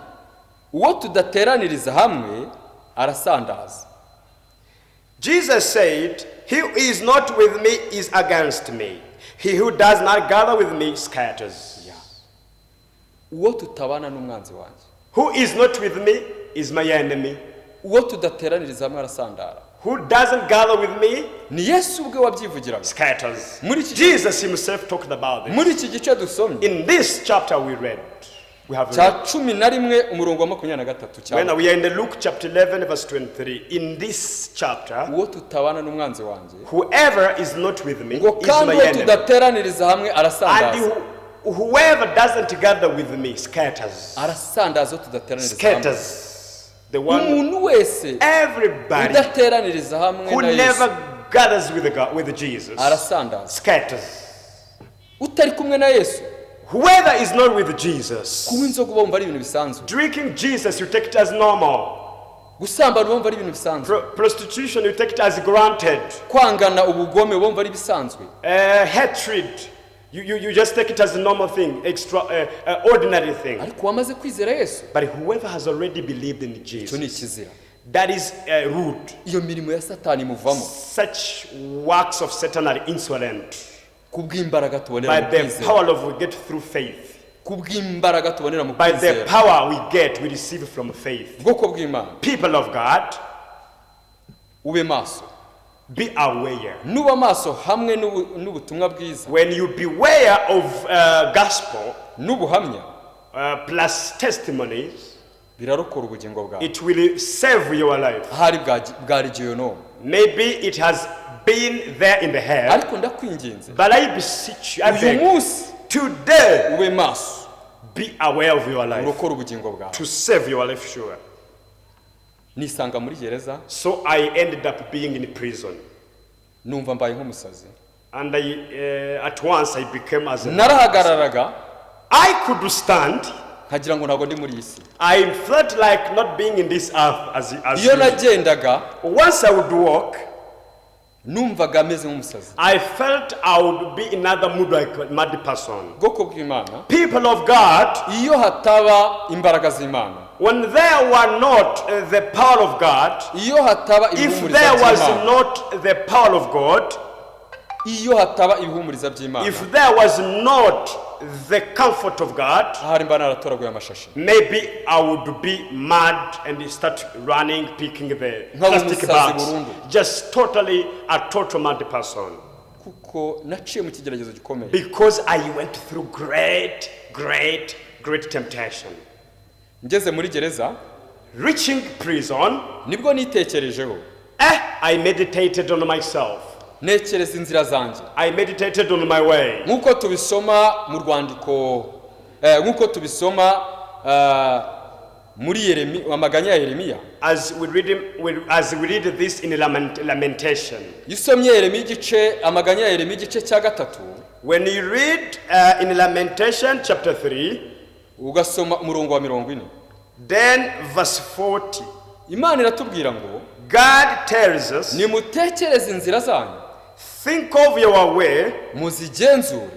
uwo tudateraniriza hamwe arasandaza. Jesus said, "He who is not with me is against me. He who does not gather with me scatters." Uwo tutabana n'umwanzi wanjye. Who is not with me is my enemy. Uwo tudateraniriza hamwe arasandara. Who doesn't gather with me Ni Yesu ubwe wabyivugiraga. Scatters. Muri iki Jesus himself talked about this. Muri iki gice dusomye In this chapter we read, we have cya read. 11 umurongo wa 23 When cya we are in the Luke chapter 11, verse 23, in this chapter, uwo tutabana n'umwanzi wanjye, whoever is not with me ngo is kandi my uwo enemy. tudateraniriza hamwe And arasandaza. whoever doesn't gather with me scatters. Arasandaza uwo tudateraniriza hamwe. Scatters. The one, Umuntu wese everybody udateraniriza hamwe who na Yesu never gathers with, God, with Jesus arasandaza. Scatters. Utari kumwe na Yesu, Whoever is not with Jesus, kunywa inzoga uba wumva ari ibintu bisanzwe. Drinking Jesus, you take it as normal. Gusambana uba wumva ari ibintu bisanzwe. Prostitution, you take it as granted. Kwangana ubugome uba wumva ari ibisanzwe. Hatred, you just take it as a normal thing, extra, ordinary thing. Ariko uwamaze kwizera Yesu, But whoever has already believed in icyo ni Jesus, ikizira. That is rude. Iyo mirimo ya Satani imuvamo. Such works of Satan are insolent. Kubw'imbaraga tubonera By mu the kwizera. Power of we get through faith. Kubw'imbaraga tubonera mu By the kwizera. power we get, we receive from faith. Ubwoko bw'Imana, People of God, ube maso. Be aware. Nuba maso hamwe n'ubutumwa bwiza When you beware of gospel n'ubuhamya, plus testimonies, birarokora ubugingo bwawe. It will save your life. Ahari bwari gehinomu. Maybe it has been there in the hell, Ariko ndakwinginze, but I beseech you, I uyu beg, munsi today, ube maso, be aware of your life urokore ubugingo bwawe. To save your life, sure. Nisanga muri gereza. So I ended up being in prison. Numva mbaye nk'umusazi. And at once I became as a Narahagararaga I could stand. Nkagira ngo ntabwo ndi muri iyi si. I felt like not being in this earth as Iyo usual. Nagendaga Once I would walk, numvaga ameze nk'umusazi. I felt I would be in another mood, like a mad person. Bwoko bw'Imana, People of God, iyo hataba imbaraga z'Imana, when there were not the power of God, iyo hataba if ibihumuriza there was by'Imana, not the power of God, iyo hataba ibihumuriza by'Imana, if there was not the comfort of God, ahari mba naratoraguye amashashi, maybe I would be mad and start running, picking the Nkaba plastic umusazi bags. burundu. Just totally a total mad person. Kuko naciye mu kigeragezo gikomeye. Because I went through great, great, great temptation. Ngeze muri gereza, Reaching prison, nibwo nitekerejeho, I meditated on myself. Ntekereza inzira zanjye. I meditated on my way. Nk'uko tubisoma mu rwandiko nk'uko tubisoma muri Yeremi, amaganya ya Yeremiya. As we read this in Lamentation. Iyo usomye Yeremiya igice, amaganya ya Yeremiya igice cya gatatu, When you read in Lamentation chapter 3, ugasoma umurongo wa 40, then verse 40, Imana iratubwira ngo, God tells us, nimutekereze inzira zanyu, think of your way. Muzigenzure.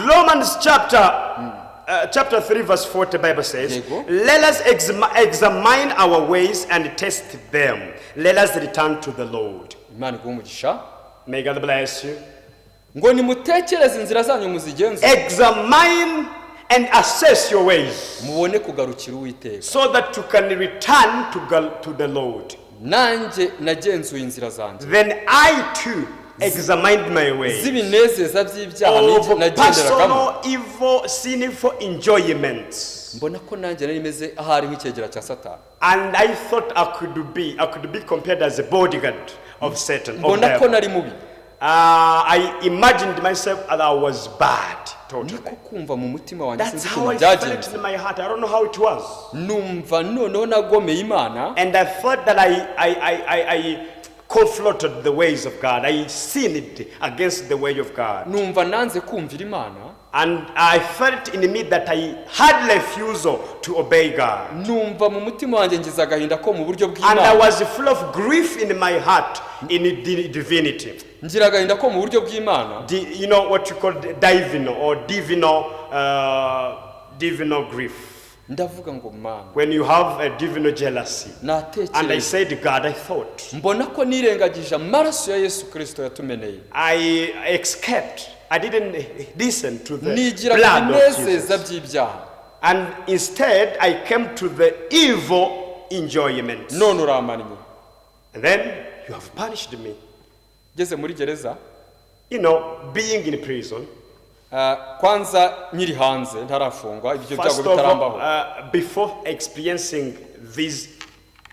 Romans chapter 3, verse 40, Bible says, Yego. "Let us examine our ways and test them. Let us return to the Lord." Imana iguhe umugisha. May God bless you. Ngo nimutekereze inzira zanyu muzigenzure, Examine and assess your ways mubone kugarukira Uwiteka. So that you can return to the Lord. Nanjye nagenzuye inzira zanjye Then I too examined my ways z'ibinezeza by'ibyaha of nagenderagamo, personal, evil, sinful enjoyments. Mbona ko nanjye nari meze ahari nk'icyegera cya Satani. And I thought I could be compared as a bodyguard of Satan, of Mbona ko devil. nari mubi. I imagined myself that I was bad, totally. Niko kumva mu mutima wanjye, That's sinzi how ukuntu I felt byagenze, in my heart. I don't know how it was. Numva noneho nagomeye Imana. And I thought that I confronted the ways of God. I sinned against the way of God. Numva nanze kumvira Imana. And I felt in me that I had refusal to obey God. Numva mu mutima wanjye ngize agahinda ko mu buryo And I bw'Imana. Was full of grief in my heart in the divinity. Ngira agahinda ko mu buryo bw'Imana. You know what you call divinal or divinal grief. Ndavuga ngo Mana, When you have a divinal jealousy. And I natekereje, said, "God," I thought, mbona ko nirengagije amaraso ya Yesu Kirisito yatumeneye, I escaped. I didn't listen to the nigira ku blood of binezeza Jesus. by'ibyaha. And instead, I came to the evil enjoyment. None urampannye. And then you have punished me. Ngeze muri gereza, Being in prison, kwanza nkiri hanze ntarafungwa ibyo byago first of all, bitarambaho, before experiencing these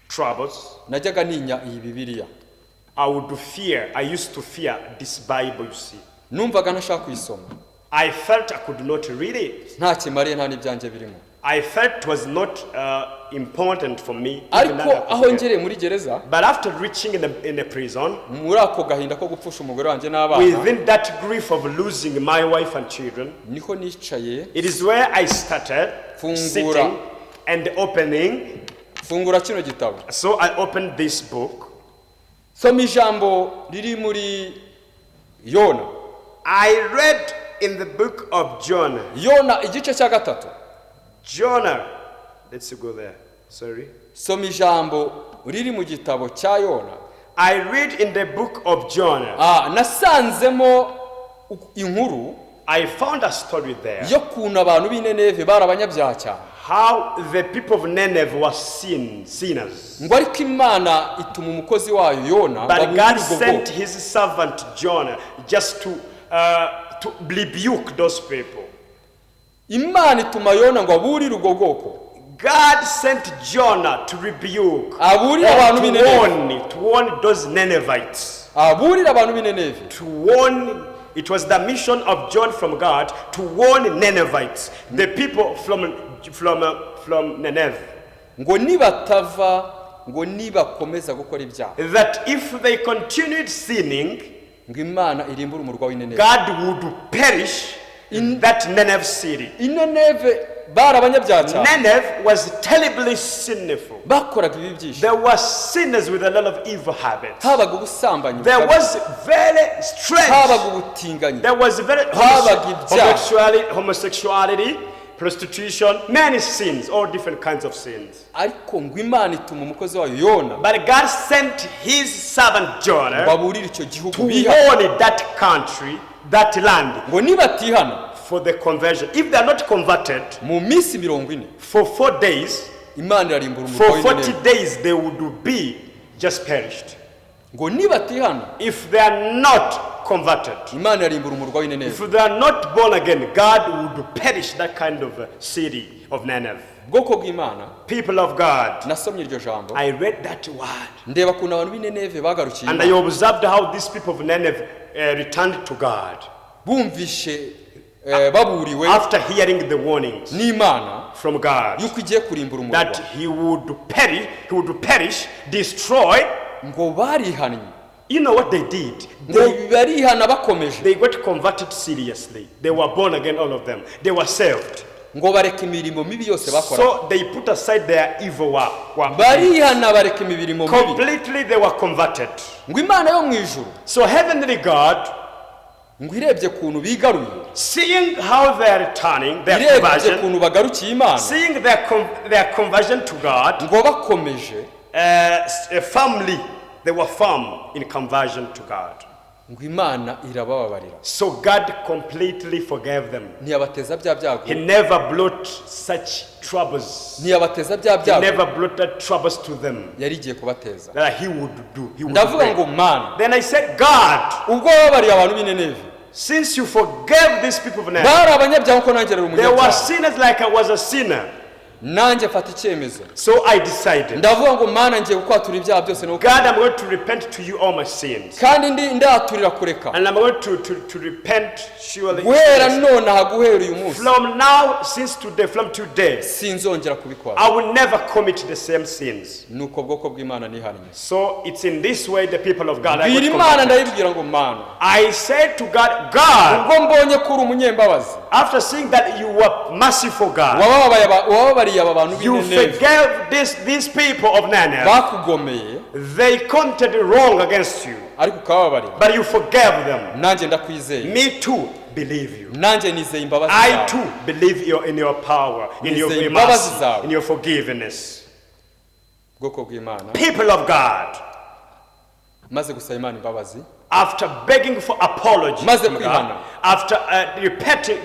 troubles, najyaga ntinya iyi Bibiliya. I would fear, I used to fear this Bible, you see. Numvaga ntashaka kuyisoma. I felt I could not read it. Nta kimariye, nta n'ibyanjye birimo. I felt it was not important for me, even Ariko that I could aho get. ngereye muri gereza, But after reaching in the prison, muri ako gahinda ko gupfusha umugore wanjye n'abana, within that grief of losing my wife and children, niho nicaye, it is where I started Fungura. Sitting and opening. Fungura kino gitabo. So I opened this book. Soma ijambo riri muri Yona. I read in the book of Jonah. Yona igice cya gatatu. Jonah. Let's go there. Sorry. Soma ijambo riri mu gitabo cya Yona. I read in the book of Jonah. Nasanzemo inkuru I found a story there. yo kuntu abantu b'i Nineve bari abanyabyaha cyane, How the people of Nineveh were sinners. Ngo ariko Imana ituma umukozi wayo Yona ngo But aburire God ubwo sent bwoko. his servant Jonah just to rebuke those people. Imana ituma Yona ngo aburire ubwo bwoko. God sent Jonah to rebuke, Aburire or abantu b'i to Nineve. warn those Ninevites. Aburire abantu b'i Nineve. To warn, it was the mission of John from God to warn Ninevites, the people from Nineveh, Ngo nibatava, ngo nibakomeza gukora ibyaha, that if they continued sinning, ngo Imana irimbure umurwa w'i Nineve. God would perish in that Nineveh city. I Nineve Bari abanyabyaha cyane. Nineveh was terribly sinful. Bakoraga ibibi byinshi. There were sinners with a lot of evil habits. Habaga ubusambanyi There bukabije. Was very strange. Habaga ubutinganyi. There was very Habaga ibyaha. homosexuality, prostitution, many sins, all different kinds of sins. Ariko ngo Imana ituma umukozi wayo Yona But God sent his servant Jonah ngo aburire icyo gihugu to bihana. Warn that country, that land, Ngo nibatihana for the conversion. If they are not converted, mu minsi 40 for 4 days, Imana irarimbura umurwa for 40 w'Inineve. Days, they would be just perished. Ngo nibatihana If they are not converted, Imana irarimbura umurwa w'Inineve. If they are not born again, God would perish that kind of city of Nineveh. Bwoko bw'Imana, People of God, nasomye iryo jambo I read that word ndeba ukuntu abantu b'Ineneve bagarukiye and I Imana. Observed how these people of Nineveh returned to God Bumvishe eh, baburiwe after hearing the warnings n'Imana from God yuko igiye kurimbura umurwa that he would perish, destroy. Ngo barihannye. You know what they did? Ngo barihana bakomeje. They got converted seriously. They were born again, all of them. They were saved. Ngo bareka imirimo mibi yose bakoraga. So they put aside their evil work. Barihana bareka imirimo mibi. Completely, they were converted. Ngo Imana yo mu ijuru So heavenly God, ngo irebye ukuntu bigaruye seeing how they are returning, their irebye conversion, ukuntu bagarukiye Imana seeing their conversion to God, ngo bakomeje firmly, they were firm in conversion to God. Ngo Imana irabababarira. So God completely forgave them. Ntiyabateza bya byago. He never brought such troubles. Ntiyabateza bya He byago never brought that troubles to them yari igiye kubateza. That he would do. He would Ndavuga bring. ngo Mana, Then I said, God, ubwo wababariye abantu b'Ineneve since you forgave these people of Nineveh, bari abanyabyaha kuko nanjye nari they were umunyabyaha sinners like I was a sinner. Nanjye mfata icyemezo. So I decided, Ndavuga ngo Mana, ngiye kukwatura ibyaha byose no God, I'm going to repent to you all my sins. kandi ndi ndaturira kureka And I'm going to repent surely. Guhera nonaha guhera uyu munsi From now, since today, from today, sinzongera kubikora. I will never commit the same sins. Nuko bwoko bw'Imana nihannye. So it's in this way the people of God. I, Bwira got Imana converted. ndayibwira ngo Mana, I said to God, God, ubwo mbonye ko uri umunyembabazi after seeing that you were merciful God, wababaye aba- wababariye aba bantu you b'Ineneve forgave these people of Nineveh. bakugomeye They committed wrong against you, ariko ukababarira but you forgave them. Nanjye ndakwizeye. Me too believe you. Nanjye nizeye imbabazi I zawe. Too believe in your power, in your Nizeye imbabazi mercy, zawe. In your forgiveness. Bwoko bw'Imana, People of God, maze gusaba Imana imbabazi after begging for apology, Maze from God, kwihana. After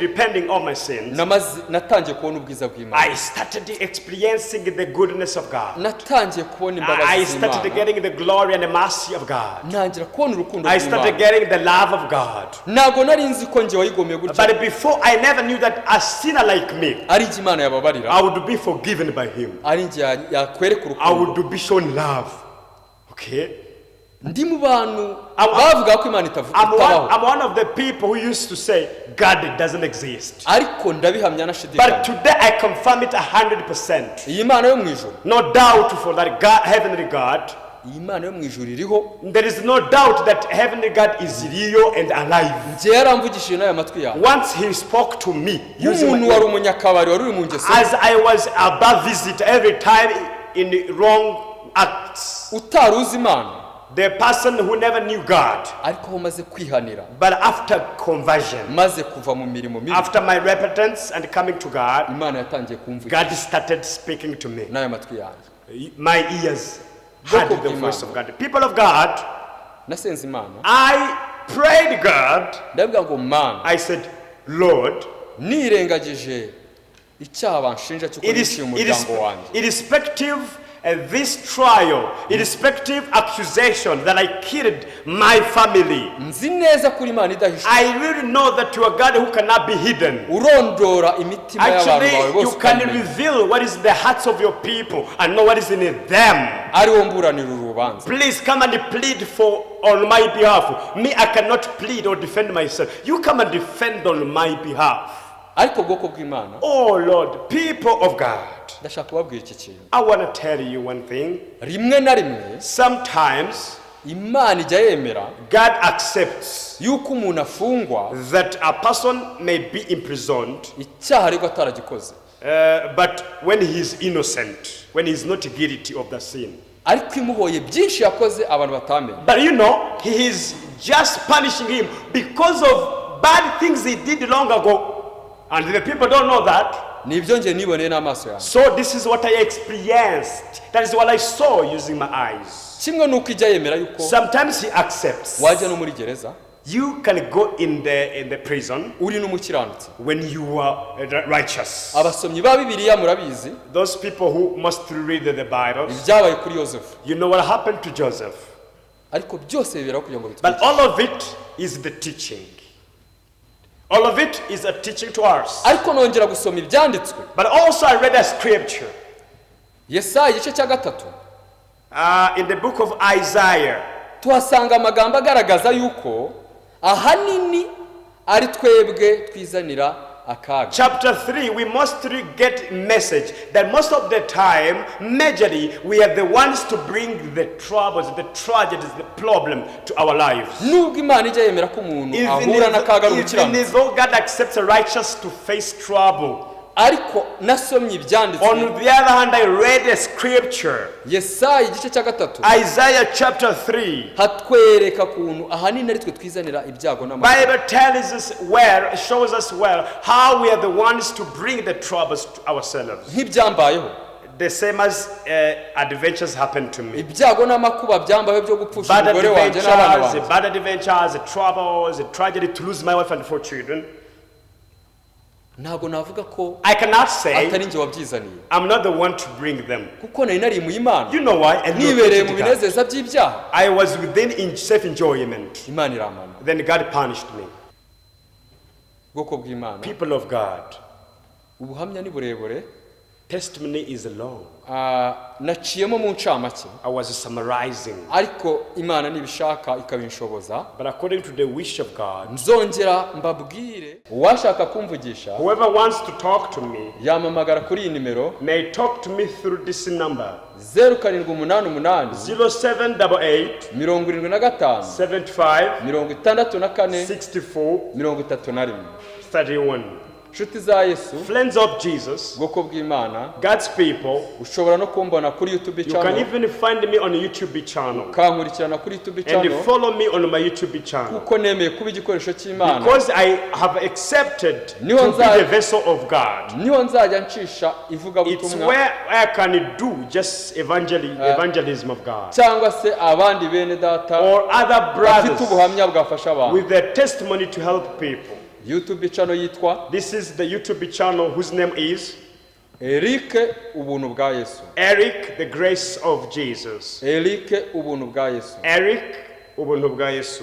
repenting all my sins, namaze natangiye kubona ubwiza bw'Imana. I started experiencing the goodness of God. Natangiye kubona I imbabazi started z'Imana. Getting the glory and the mercy of God. Ntangira kubona urukundo I started rw'Imana. Getting the love of God. Ntabwo nari nzi ko njye wayigomeye gutya But before, I never knew that a sinner like me, ari njye Imana yababarira I would be forgiven by Him. Ari njye ya- yakwereka I urukundo. Would be shown love. Okay? Ndi mu bantu bavuga ko Imana itavu- itabaho. I'm one of the people who used to say God doesn't exist. Ariko ndabihamya nashidikanya. But today I confirm it 100%. Iyi Mana yo mu ijuru No doubt for that God, heavenly God. Iyi Mana yo mu ijuru iriho. There is no doubt that heavenly God is real and alive. Njye yaramvugishije n'aya matwi yawe. Once He spoke to me using Nk'umuntu my wari umunyakabari wari uri mu ngeso as I was a bad visit every time in wrong acts. Utari uzi Imana The person who never knew God. Ariko aho maze kwihanira But after conversion, maze kuva mu mirimo mibi after my repentance and coming to God, Imana yatangiye kumvugisha God started speaking to me. N'aya matwi yanjye. My ears heard the voice of God. The people of God, Nasenze Imana I prayed God. ndabwira ngo Mana, I said, Lord, nirengagije icyaha banshinja cy'uko it is, nishyuye it is, umuryango wanjye irrespective this trial, irrespective accusation that I killed my family, nzi neza ko uri Imana idahisha I really know that you are God who cannot be hidden. Urondora imitima y'abantu bawe Actually, bose you can ukayimenya. Reveal what is in the hearts of your people and know what is in them. Ari wo mburanira urubanza. Please come and plead for on my behalf. Me, I cannot plead or defend myself. You come and defend on my behalf. Ariko bwoko bw'Imana, Oh Lord, people of God, ndashaka kubabwira iki kintu. I want to tell you one thing. Rimwe na rimwe Sometimes Imana ijya yemera God accepts yuko umuntu afungwa that a person may be imprisoned icyaha ariko ataragikoze. But when he is innocent, when he is not guilty of the sin. Ariko imuhoye byinshi yakoze abantu batamenye. But he is just punishing him because of bad things he did long ago. And the people don't know that. Ni ibyo njye niboneye n'amaso yanjye. So this is what I experienced. That is what I saw using my eyes. Kimwe n'uko ijya yemera yuko Sometimes he accepts. Wajya no muri gereza You can go in the prison uri n'umukiranutsi. When you are righteous. Abasomyi ba Bibiliya murabizi. Those people who must read the Bible, Ibyabaye kuri Yosefu. You know what happened to Joseph. Ariko byose biberaho kugira ngo But bitwigishe. all of it is the teaching. All of it is a teaching to us. Ariko nongera gusoma ibyanditswe. But also I read a scripture Yesaya igice cya gatatu. In the book of Isaiah. Tuhasanga amagambo agaragaza yuko ahanini ari twebwe twizanira akaga. Chapter 3, we mostly get message that most of the time, majorly, we are the ones to bring the troubles, the tragedies, the problem to our lives. Nubwo Imana ijya yemera ko umuntu Even ahura n'akaga ari if, even umukiranutsi, though God accepts the righteous to face trouble. Ariko nasomye ibyanditswe. On the other hand, I read a scripture, Yesaya igice cya gatatu, Isaiah chapter 3. Hatwereka ukuntu ahanini ari twe twizanira ibyago n'amakuba. Bible tells us well, shows us well how we are the ones to bring the troubles to ourselves. Nk'ibyambayeho. The same as adventures happened to me. Ibyago n'amakuba byambayeho byo gupfusha Bad umugore wanjye n'abana adventures, banjye. Bad adventures, troubles, tragedy to lose my wife and four children. Ntabwo navuga ko I cannot say atari njye wabyizaniye, I'm not the one to bring them. Kuko nari narimuye Imana, You know why? And nibereye mu God. binezeza by'ibyaha. I was within in self-enjoyment. Imana irampana. Then God punished me. Ubwoko bw'Imana, People of God, ubuhamya ni burebure. Testimony is long. Ah, naciyemo mu ncamake. I was summarizing. Ariko Imana nibishaka ikabinshoboza, But according to the wish of God, nzongera mbabwire. Uwashaka kumvugisha whoever wants to talk to me yampamagara kuri iyi nimero: may talk to me through this number: 0788 0788 75 75 64 64 31. 31. Inshuti za Yesu, Friends of Jesus, ubwoko bw'Imana, God's people, ushobora no kumbona kuri YouTube you can channel, even find me on YouTube channel ukankurikirana kuri YouTube and channel, follow me on my YouTube channel. Kuko nemeye kuba igikoresho cy'Imana. Because I have accepted to Niho be the vessel of God. Niho nzajya ncisha It's ivugabutumwa, where I can do just evangelism of God. Cyangwa se abandi bene data Or other bafite brothers ubuhamya bwafasha abantu. With their testimony to help people. YouTube channel yitwa This is the YouTube channel whose name is Eric Ubuntu bwa Yesu. Eric, the Grace of Jesus. Eric Ubuntu bwa Yesu. Eric Ubuntu bwa Yesu.